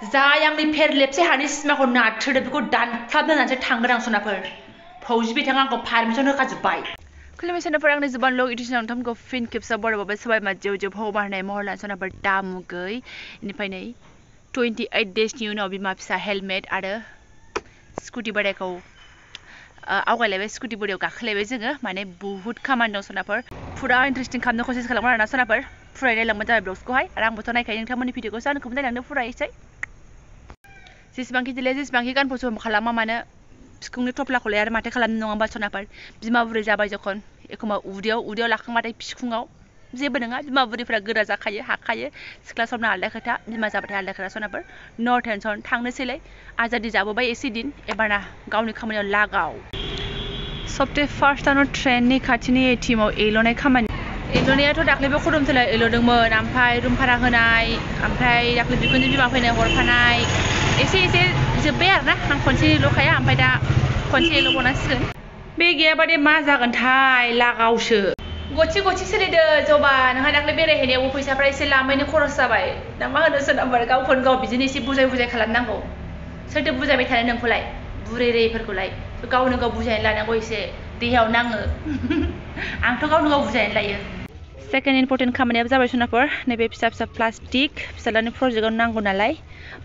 जाय आंनि फेरलेबसे हानि सिमाखौ नारथ्रोदो बेखौ दानख्लाबनानैसो थांगोन आं सनाफोर फौजि बिथाङा आंखौ पारमिसन होखाजोब्बाय खुलुमबाय सनाफोर आंनि जुबान लग इडिसन नोंथांमोनखौ फिन खेबसे बरायबावबाय सबाय माजेव जेव हौमारनाय महर लाना सनाफोर दामुगै इनिफ्राय नै 28 डेजनि उनाव बिमा फिसा हेलमेट आरो स्कुटि बोरायखौ आवगायलायबाय स्कुटि बोरायाव गाखोलायबाय जोङो माने बुहुत खामानि दं सनाफोर फुरा इन्टारेस्टिं खालामनो कसिस खालामो आरोना सनाफोर फुराय नायलांबानो जाबाय ब्लग्सखौहाय आरो आंबोथ' नायखायो नोंथांमोननि भिडिअखौसो आंखौबो नायलांदो फुरायसै जेसेबांखि दिले जेसेबांखि गान फसम खालामा मानो फिखुंनि थफ्लाखौलाय आरो माथो खालामनो नङा होमबा सनाफोर बिमा बुरै जाबाय जखन एखमबा उदैयाव लाखांबाथाय फिखुङाव जेबो नङा बिमा बुरैफ्रा गोरा जाखायो हाखायो सिख्ला समना आलदा खोथा बिमा जाबाथाय आलदा खोथा सनाफोर नो टेनसन थांनोसैलाय आजादि जाबोबाय एसे दिन एबारना गावनि खामानियाव लागाव सप्ताह फार्स्टआवनो ट्रेननि खाथिनि एटिएमआव एल'नाय खामानि एल'नायाथ' दाख्लैबो खदमथलाय एल'दोंमोन ओमफ्राय रुम भारा होनाय ओमफ्राय दाख्लै बिखुनजो बिमा फैनाय हरफानाय एसे जोब्बाय आरोना आं खनसेल'खाया ओमफ्राय दा खनसे एल'बावनांसिगोन बे गैयाबादे मा जागोनथाय लागावसो गथि सोलिदो जबा नोंहा दाख्लै बेरायहैनायावबो फैसाफ्रा एसे लामैनो खरस जाबाय दा मा होनो सोनाबार गावखौनो गाव बिदिनो एसे बुजाय खालामनांगौ सोरथो बुजायबाय थानो नोंखौलाय बुरै रैफोरखौलाय गावनो गाव बुजायनानै लानांगौ एसे देहायाव नाङो आंथ' गावनो गाव बुजायनानै लायो सेकेन्ड इम्परटेन्ट खामानियाबो जाबाय सनाफोर नैबे फिसा प्लास्टिक फिसालानि प्रजेक्टआव नांगौ नालाय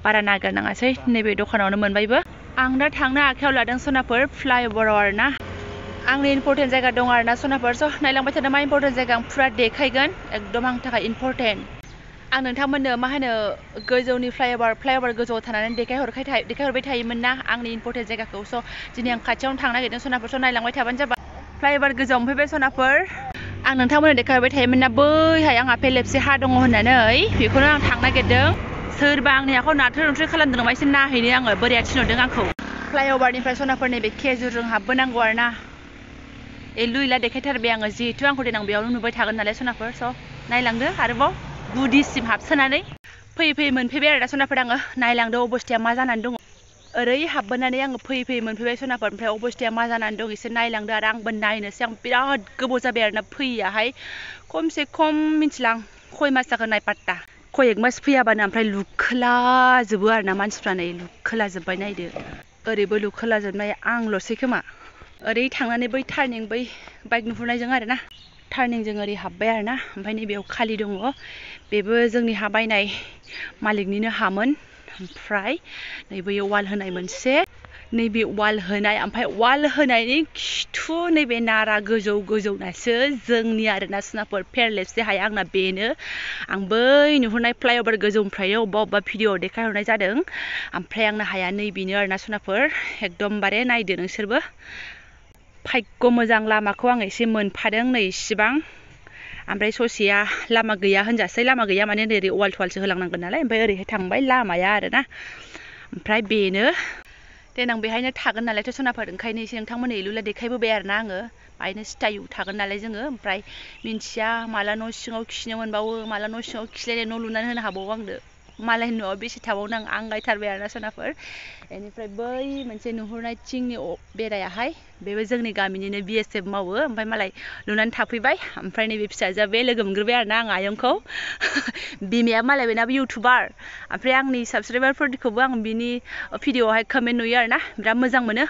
बारा नागिरनाङासै नैबे दखानावनो मोनबायबो आं दा थांनो आखायाव लादों सनाफोर फ्लाइअभाराव आरोना आंनि इम्परटेन्ट जायगा दं आरोना सनाफोर स' नायलांबाय थादों मा इम्परटेन्ट जायगा आं फुरा देखायगोन एकदम आंनि थाखाय इम्परटेन्ट आं नोंथांमोननो मा होनो गोजौनि फ्लाइअभार गोजौआव थानानै देखायहरबाय थायोमोन ना आंनि इम्परटेन्ट जायगाखौ स' दिनै आं खाथियावनो थांनो नागिरदों सनाफोर स' नायलांबाय थाबानो जाबाय फ्लाइअभार गोजौआव मोनफैबाय सनाफोर आं नोंथांमोननो देखायहरबाय थायोमोन ना बैहाय आंहा फेरलेबसे हा दङ होननानै बेखौनो आं थांनो नागिरदों सोरबा आंनि आखायाव नारथ्रो खालामदों नामा एसे नायहैनो आङो बोराया थिनहरदों आंखौ फ्लाइअभारनिफ्राय सनाफोर नैबे खेजुरजों हाबबोनांगौ आरोना एलु इला देखायथारबाय आङो जिहेथु आंखौ देनां बेयावनो नुबाय थागोन नालाय सनाफोर स' नायलांदो आरोबाव गुदिसिम हाबसोनानै फैयै मोनफैबाय आरोना सनाफोर आङो नायलांदो अबस्थाया मा जानानै दङ ओरै हाबबोनानै आङो फैयै मोनफैबाय सनाफोर ओमफ्राय अबस्थाया मा जानानै दं एसे नायलांदो आरो आंबो नायनोसै आं बिराद गोबाव जाबाय आरोना फैयाहाय खमसे खम मिथिला आं खय मास जागोन नाय पात्ता खय एक मास फैयाबानो ओमफ्राय लुखोलाजोबो आरोना मानसिफ्रा नै लुखोलाजोब्बाय नायदो ओरैबो लुखोलाजोबनाय आंल'सै खोमा ओरै थांनानै बै टार्निं बै बाइक नुहुरनायजों आरोना टार्निंजों ओरै हाबबाय आरोना ओमफ्राय नैबेयाव खालि दङ बेबो जोंनि हा बायनाय मालिकनिनो हामोन ओमफ्राय नैबेयाव वाल होनाय मोनसे नैबे वाल होनाय ओमफ्राय वाल होनायनि खिथु नैबे नारा गोजौनासो जोंनि आरोना सनाफोर फेरलेबसे हाया आंना बेनो आं बै नुहुरनाय फ्लाइअभार गोजौनिफ्रायनो अबेबा भिडिअ देखायहरनाय जादों ओमफ्राय आंना हाया नैबेनो आरोना सनाफोर एकदमबारे नायदो नोंसोरबो भाग्य मोजां लामाखौ आं एसे मोनफादों नै इसिबां ओमफ्राय ससेया लामा गैया होनजासै लामा गैया माने ओरै वाल थवालसो होलांनांगोन नालाय ओमफ्राय ओरैहाय थांबाय लामाया आरोना ओमफ्राय बेनो देनां बेहायनो थागोन नालायथ' सनाफोर ओंखायनो एसे नोंथांमोननो इलुला देखायबोबाय आरोना आङो बाहायनो स्टाइल थागोन नालाय जोङो ओमफ्राय मिन्थिया माला न' सिङाव खिनो मोनबावो माला न' सिङाव खिलायनाय न' लुनानै होनो हाबावो आंनो मालायनि न'आव बेसे थाबावनो आं आंगायथारबाय आरोना सनाफोर बेनिफ्राय बै मोनसे नुहुरनाय थिंनि बेरायाहाय बेबो जोंनि गामिनिनो BSF मावो ओमफ्राय मालाय लुनानै थाफैबाय ओमफ्राय नैबे फिसाजोआ बे लोगो मोनग्रोबाय आरोना आं आयंखौ बिमाया मालाय बेनाबो इउटुबार ओमफ्राय आंनि साबसक्राइबारफोरखौबो आं बिनि भिडिअआवहाय कमेन्ट नुयो आरोना बिराद मोजां मोनो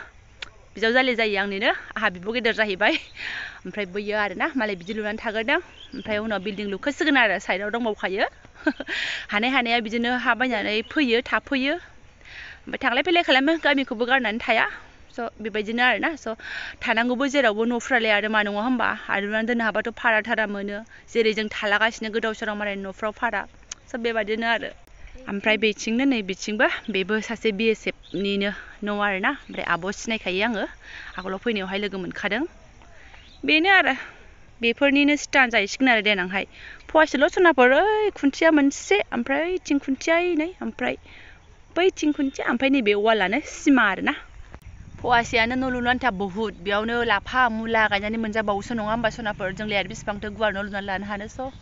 बिजावजालि जायो आंनिनो आंहा बिब' गेदेर जाहैबाय ओमफ्राय बैयो आरोना मालाय बिदि लुनानै थाग्रोदों ओमफ्राय उनाव बिल्डिं लुखोसिगोन आरो साइडआव दंबावखायो हानाया बिदिनो हा बायनानै फैयो थाफैयो ओमफ्राय थांलाय फैलाय खालामो गामिखौबो गारनानै थाया स' बेबायदिनो आरोना स' थानांगौबो जेरावबो न'फ्रालाय आरो मा नङा होमबा आलुनानै दोननो हाबाथ' भारा थारा मोनो जेरै जों थालागासिनो गोदाव सोराव मालायनि न'फ्राव भारा स' बेबायदिनो आरो ओमफ्राय बेथिंनो नै बिथिंबो बेबो सासे BSFनिनो न' आरोना ओमफ्राय आब' सिनायखायो आङो आगोलाव फैनायावहाय लोगो मोनखादों बेनो आरो बेफोरनिनो स्टार्ट जाहैसिगोन आरो देनांहाय फवासेल' सनाफोर ओइ खुन्थिया मोनसे ओमफ्राय थिं खुन्थिया नै ओमफ्राय बै थिं खुन्थिया ओमफ्राय नैबे वालानो सिमा आरोना फवासेयानो न' लुनो आन्था बहुद बेयावनो लाफा मुला गायनानै मोनजाबावोसो नङा होमबा सनाफोर जोंलाय आरो बेसेबांथो गुवार न' लुनानै लानो हानो स'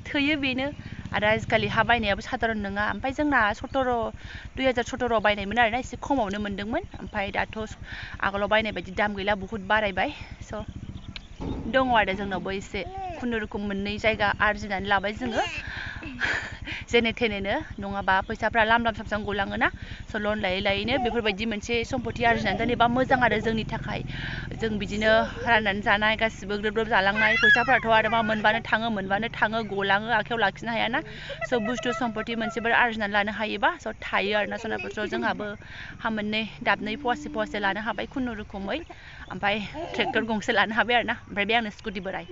थोयो बेनो आरो आजिखालि हा बायनायाबो साधारन नङा ओमफ्राय जोंना 2017 बायनायमोन आरोना एसे खमावनो मोनदोंमोन ओमफ्राय दाथ' आगोलाव बायनाय बायदि दाम गैला बहुद बारायबाय स' दङ आरो जोंनावबो एसे खुनुरुखुम मोननै जायगा आरजिनानै लाबाय जोङो जेने थेनेनो नङाबा फैसाफ्रा लाम सामसां गलाङोना स' लन लायै लायैनो बेफोरबायदि मोनसे सम्पति आरजिनानै दोनोबा मोजां आरो जोंनि थाखाय जों बिदिनो राननानै जानाय गासिबो ग्रोब ग्रोब जालांनाय फैसाफ्राथ' आरो मा मोनबानो थाङो गलाङो आखायाव लाखिनो हायाना स' बुस्थु सम्पति मोनसेफोर आरजिनानै लानो हायोबा स' थायो आरोना सनाफोर स' जोंहाबो हा मोननै दाबनै फवासे लानो हाबाय खुनुरुखुमै ओमफ्राय ट्रेक्टर गंसे लानो हाबाय आरोना ओमफ्राय बे आंनो स्कुटि बोराय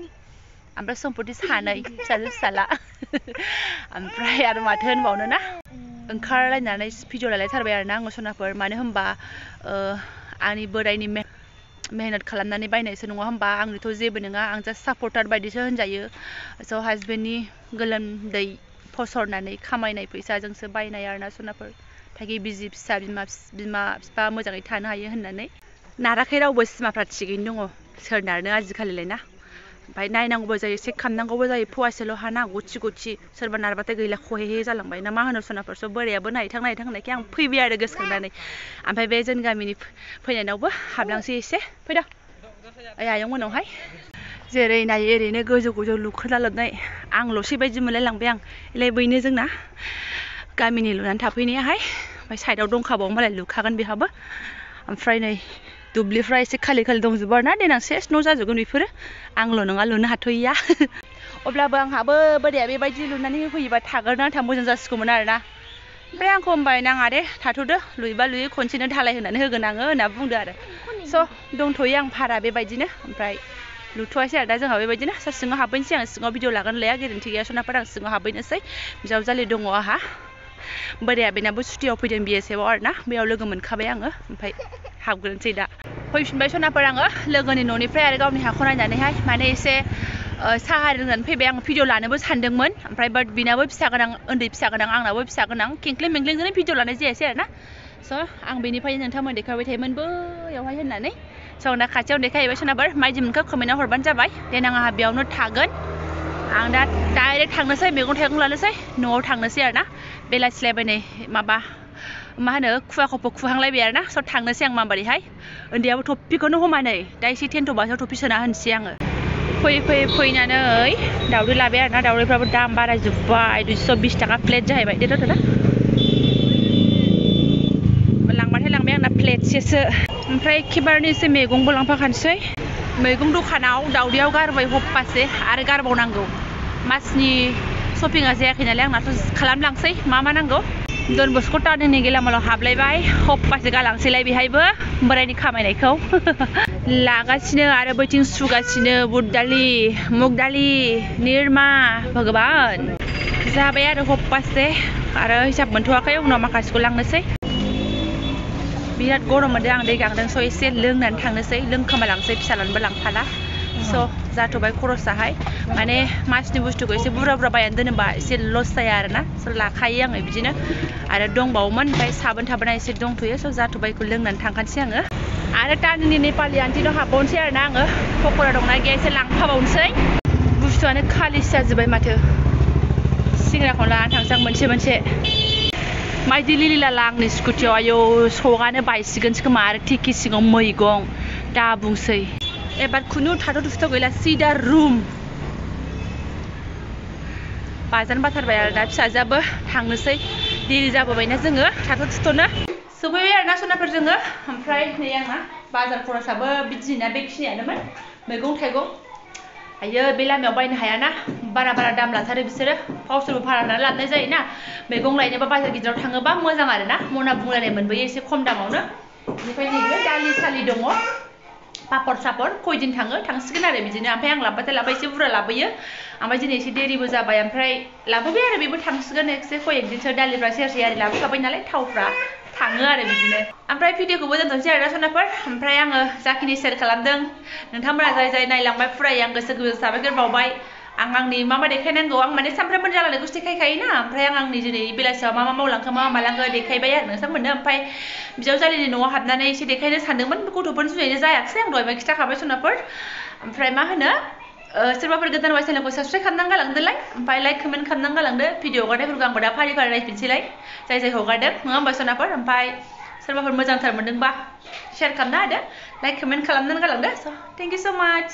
ओमफ्राय सम्पति सानै फिसाजो फिसाला ओमफ्राय आरो माथो होनबावनो ना ओंखारलायनानै भिडिअ लालायथारबाय आरोना आङो सनाफोर मानो होनबा आंनि बोरायनि मेहनत खालामनानै बायनायसो नङा होमबा आंनिथ' जेबो नङा आं जास्ट सापर्टार बायदिसो होनजायो स' हाजबेन्डनि गोलोमदै फसरनानै खामायनाय फैसाजोंसो बायनाय आरोना सनाफोर थाखि बिसि फिसा बिमा बिफा मोजाङै थानो हायो होननानै नाराखै रावबो सिमाफ्रा थिगैनो दङ सोर नारनो आजिखालिलाय ना ओमफ्राय नायनांगौबो जायो चेक खालामनांगौबो जायो फवासेल' हाना गथि सोरबा नारबाथाय गैला खहे जालांबाय ना मा होनो सनाफोर स' बोरायाबो नायथां होननायखाय आं फैबाय आरो गोसोखांनानै ओमफ्राय बे जोंनि गामिनि फैनायावबो हाबलांसै एसे फैदो आयं मोनावहाय जेरै नायै ओरैनो गोजौ लुखोना लोबनाय आंल'सै बायदि मोनलायलांबाय आं एलाय बैनो जोंना गामिनि लुनानै थाफैनायाहाय ओमफ्राय साइडआव दंखाबावो मालाय लुखागोन बेहाबो ओमफ्राय नै दुब्लिफ्रा एसे खालि दंजोबो आरोना देनां सेस न' जाजोबगोन बेफोरो आंल' नङा लुनो हाथ'यैया अब्लाबो आंहाबो बोराया बेबायदि लुनानै होफैयोबा थागोरनो आन्था मोजां जासिगौमोन आरोना ओमफ्राय आंखौ होनबाय नाङा दे थाथ'दो लुयोबा लुयो खनसेनो ढालाय होनानै होगोन आङो होनना बुंदो आरो स' दंथ'यो आं भारा बेबायदिनो ओमफ्राय लुथ'वासै आरो दा जोंहा बेबायदिनो सिङाव हाबहैनोसै आं सिङाव भिडिअ लागोन लाया गेरेन्थि गैया सनाफोर आं सिङाव हाबहैनोसै बिजावजालि दङ आंहा बोराया बेनाबो सुटियाव फैदों BSFआव आरोना बेयाव लोगो मोनखाबाय आङो ओमफ्राय हाबग्रोनोसै दा फैफिनबाय सनाफोर आङो लोगोनि न'निफ्राय आरो गावनि हाखौ नायनानैहाय माने एसे साहा लोंनानै फैबाय आं भिडिअ लानोबो सानदोंमोन ओमफ्राय बाट बिनाबो फिसा गोनां उन्दै फिसा गोनां आंनाबो फिसा गोनां खेंख्लें मेंख्लेंजोंनो भिडिअ लानाय जायासै आरोना स' आं बेनिफ्रायनो नोंथांमोन देखायबाय थायोमोन बैयावहाय होननानै स' आं दा खाथियाव देखायहैबाय सनाफोर माइदिमोनखौ कमेन्टआव हरबानो जाबाय देनां आंहा बेयावनो थागोन आं दा डाइरेक्ट थांनोसै मैगं थाइगं लानोसै न'आव थांनोसै आरोना बेलासिलायबायनाय माबा मा होनो खुवा खफ' खुहांलायबाय आरोना स' थांनोसै आं माबारैहाय उन्दैयाबो टपिखौनो हमानै दा एसे टेन्ट'बासो टपि सोना होनोसै आङो फैनानै दावदै लाबाय आरोना दावदैफ्राबो दाम बारायजोब्बाय 220 थाखा प्लेट जाहैबाय देथ' दा लांबाथाय लांबाय आंना प्लेटसेसो ओमफ्राय एखेबारे एसे मैगंबो लांफाखानोसै मैगं दखानाव दावदैयाव गारबाय हप्पासे आरो गारबावनांगौ मासनि शपिंआ जायाखै नालाय आंनाथ' खालामलांसै मा नांगौ डन बस्क' टार्निंनि गेलामालाव हाबलायबाय हप्पासे गालांसैलाय बेहायबो बोरायनि खामायनायखौ लागासिनो आरो बैथिं सुगासिनो बुट दालि मुग दालि निरमा भगबान जाबाय आरो हप्पासे आरो हिसाब मोनथ'वाखै उनाव माखासेखौ लांनोसै बिराद गरम मोनदों आं दै गांदों स' एसे लोंनानै थांनोसै लोंखोमालांसै फिसालानोबो लांफाला स' जाथ'बाय खरसाहाय माने मासनि बुस्थुखौ एसे बुरजा बायनानै दोनोबा एसे लस जाया आरोना स' लाखायो आङो बिदिनो आरो दंबावोमोन ओमफ्राय साबोन थाबोना एसे दंथ'यो स' जाथ'बायखौ लोंनानै थांखानोसै आङो आरो टार्निंनि नेपालि आन्टिनाव हाबबावनोसै आरोना आङो पक'रा दंना गैया एसे लांफाबावनोसै बुस्थुआनो खालिसो जाजोब्बाय माथो सिंग्राखौनो लानानै थांसै आं मोनसे माइदि लिलिलाला आंनि स्कुटियाव आयौ सगानो बायसिगोनसो खोमा आरो टिकि सिङाव मैगं दा बुंसै एबार खुनु थाथ' गैला सिदा रुम बाजानो बाथारबाय आरो दा फिसाजोआबो थांनोसै देरि जाबोबायना जोङो थाथ' सफैबाय आरोना सनाफोर जोङो ओमफ्राय नै आंना बाजार खरसाबो बिदिना बेखिनियानोमोन मैगं थाइगं आयो बे लामायाव बायनो हायाना बारा दाम लाथारो बिसोरो गावसोरबो भारा होनानै लाबोनाय जायोना मैगं लायनोबा बाजार गिदिराव थाङोबा मोजां आरोना मना बुंलायनाय मोनबोयो एसे खम दामावनो बेनिफ्राय नैबे दालि सालि दङ पापर सापर खयदिन थांसिगोन आरो बिदिनो ओमफ्राय आं लाबोबाथाय एसे बुरजा लाबोयो ओमफ्राय दिनै एसे देरिबो जाबाय ओमफ्राय लाबोबाय आरो बेबो थांसिगोन एसे खयदिनसो दालिफ्रा सेरसे आरि लाबोखाबाय नालाय थावफ्रा थाङो आरो बिदिनो ओमफ्राय भिडिअखौबो दोनथ'नोसै आरोना सनाफोर ओमफ्राय आङो जाखिनि शेयार खालामदों नोंथांमोना जाय नायलांबाय फुरायै आं गोसो साबायखर बावबाय आं आंनि मा देखायनांगौ आं माने सानफ्रामबो जालायनायखौसो देखायखायोना ओमफ्राय आं आंनि दिनै बेलासियाव मा मावलांखो मा मालांखो देखायबाय आरो नोंथांमोननो ओमफ्राय बिजावजालिनि न'आव हाबनानै एसे देखायनो सानदोंमोन गथ'फोरनि जुनैनो जायाखिसै आं दहायबो खिथाखाबाय सनाफोर ओमफ्राय मा होनो सोरबाफोर गोदान वाइ चेनेलखौ साबस्क्राइब खालामनानै गालांदोलाय ओमफ्राय लाइक कमेन्ट खालामनानै गालांदो भिडिअ हगारनायफोरखौ आंबो दा फारि नायफिनसैलाय जाय हगारदों नङा होमबा सनाफोर ओमफ्राय सोरबाफोर मोजांथार मोनदोंबा शेयार खालामना होदो लाइक कमेन्ट खालामनानै गालांदो स' थेंक इउ स' माच